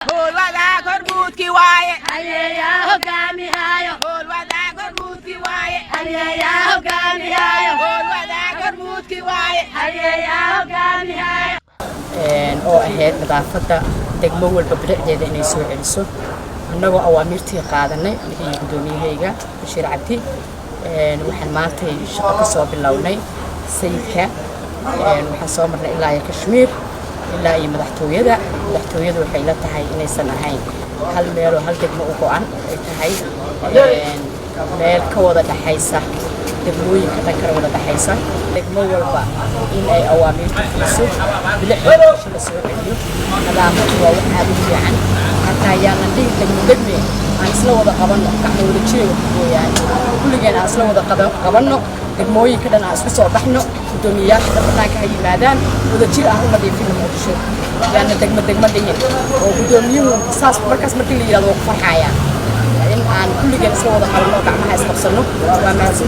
Howlwadaag hormuudkii waaye. Halyeeyaa hogaamihaayo. Howlwadaag hormuudkii waaye. Halyeeyaa hogaamihaayo. Howlwadaag hormuudkii waaye. Halyeeyaa hogaamihaayo. Oo ahayd nadaafadda degmo walba bilicdeeda inay soo celiso. Annagoo awaamiirtii qaadanay, aniga iyo guddoomiyahayga Bashiir Cabdi, waxaan maantay shaqo ka soo bilownay Sayidka. Waxaan soo marnay ilaa iyo Kashmiir, ilaa iyo madaxtooyada. Madaxtooyadu waxay la tahay inaysan ahayn hal meeloo hal degmo u go'an, ay tahay meel ka wada dhaxaysa degmooyinka dhan, kala wada dhaxaysa. Degmo walba in ay awaamiirta fuliso, bilicda bulsho la soo celiyo. Nadaafadu waa wax aad u fiican. Hataa yaanan dhihi degmo degme, aan isla wada qabanno, gacmo wada jiray wax gooyaan. Kulligeen aan isla wada qabanno, degmooyinka dhan aan isku soo baxno, guddoomiyeyaasha dhan bannaanka ha yimaadaan, wada jir ah u nadiifino Muqdisho. Yaana degmo degmo dhihin oo guddoomiyuhu saas markaas markii la yidhahdo waa ku farxayaa. In aan kulligeen isla wada qabanno oo gacmaha isqabsanno waa mahadsan.